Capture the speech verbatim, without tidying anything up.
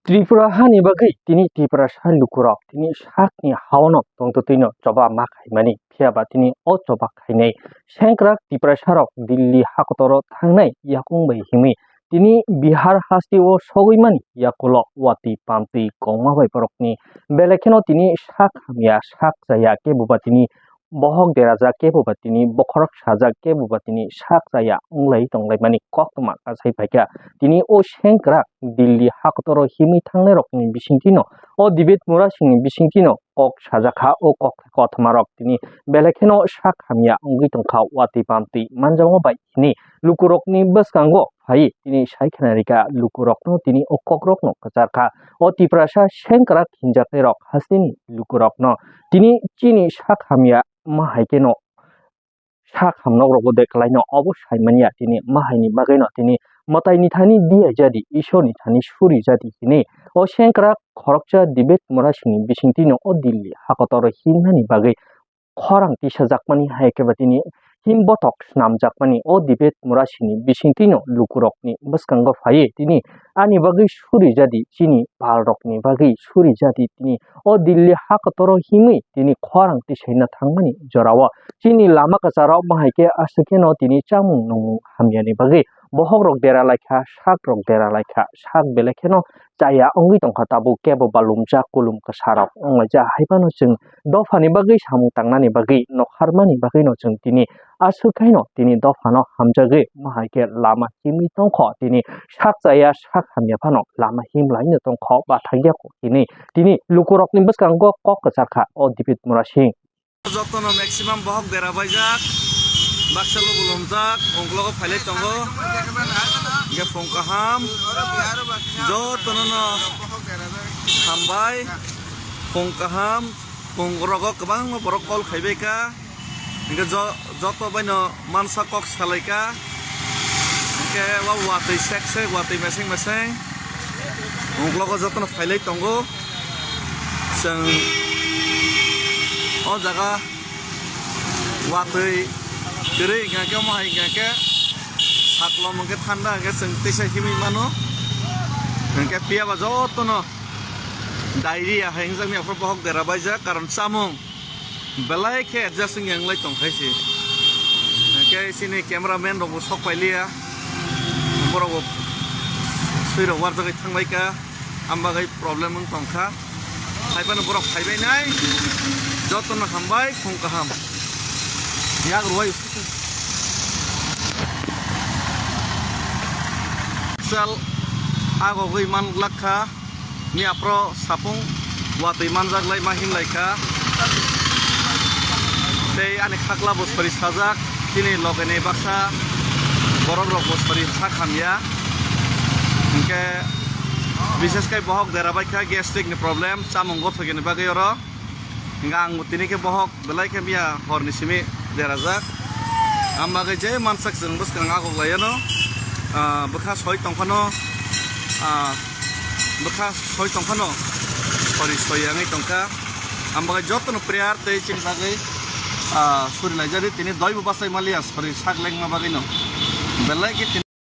Tripura hani bagwi tini Tiprasa lukurok tini sakni haono tongtwtwino choba ma khaimani, phiyaba tini o choba khainai sengkrak Tiprasarok Delhi hakotoro thangnai yakung bai himwi tini Bihar hasteo sogwi mani yakulo watwi pamtwi kongma bai borokni belai kheno tini sak hamya sak chaya keboba tini bohok derajak keboba tini bokhorok sajak keboba tini sak chaya wnglai tonglaimani koktwma kasai phaikha. Tini o sengkrak Delhi hakotoro himwi thangnairokni bisingtwino o Debit Murasingni bisingtwino kok sajakha. O kok kothoma rok tini belai kheno sak hamya wngwi tongkha, watwi pamtwi manjakma bai hwnwi lukurokni bwskango phaiwi tini sai khna rikha. Lukurokno tini o kokrokno kwcharkha. O Tiprasa sengkrak hinjaknairok hasteni lukurokno tini chini sak hamya ma hai kheno sak hamnokrogo de kwlaino obo saimanya tini ma haini bagwino tini mwtaini thani diya jadi, Isorni thani suri jadi hini. O sengkrak khoroksa Debit Murasingni bisingtwino o Delhi hakotoro himnani bagwi khorang tisajakmani hai khe ba tini him bothok snamjakmani o Debit Murasingni bisingtwino lukurokni bwskango phaiwi tini ani bagwi suri jadi, chini palrokni bagwi suri jadi tini o Delhi hakotoro himwi tini khorang tisaina thangmani jorao chini lama kwcharo ma hai khe aswk kheno tini chamung nungmung hamyani bagwi bohokrok dera laikha, sakrok dera laikha, sak belai kheno chaya wngwi tongkha tabuk kebo ba lumjak kulum kwsarok wnglaijak. Hai phano chwng dophani bagwi samung tangnani bagwi nokharmani bagwino chwng tini aswk khaino tini dophano hamjagwi ma hai khe lama himwi tongkho, tini sak chaya sak hamya phano lama himlaino tongkho ba thangya kok hini tini lukurokni bwskango kok kwcharkha o Debit Murasing. Jotono maximum bohok dera baijak, baksa lugu lumjak, ungklogo phailai tongo. Hingke phung kaham, jotono no hambai, phung kaham, phung rogo kwbangma borok call khaibai ka. Hingke jo-, joto baino mansa kok salaika. Hingke o watwi sek sek, watwi meseng meseng. Ungklogo jotono phailai tongo. Chwng o jaga watwi kwrwi hingka khe, omo hai hingka khe saklom hingke thanda hingke chwng teisa himwi mano. Hingke phiya ba jotono diarrhea hai hwnjaknai aphuru bohok dera baijak, karon chamung belai khe adjust wngya wnglai tongkhai se. Hingke chini cameraman rok bo sok pailiya, borok bo swi rok warjagwi thanglaika. Am bagwi problem wng tongkha. Haiphano borok phaibai nai. Jotono hambai, phung kaham. Yak rwai. Sal agogwi man glak kha. Ni aphro sapung watwi manjak lai ma himlai kha. Tei ani khakla bo sori sajak. Chini logeni baksa borok rok bo sori sak hamya. Hingke bishesh kai bohok dera bai kha, gastric ni problem, chamung gothok ni bagwi oro. Hingke ang bo tini khe bohok belai khe miya hor ni simi derajak. Am bagwi je mansak chwng bwskang agok lai ano, ah, bwkha soi tong phano, ah, bwkha soi tong phano sori soi yangwi tong kha. Ang bagwi jotono prayer tei chini bagwi, ah, suri laijadi, tini doi bo bachai maliya sori sak lengma bagwino. Belai khe tini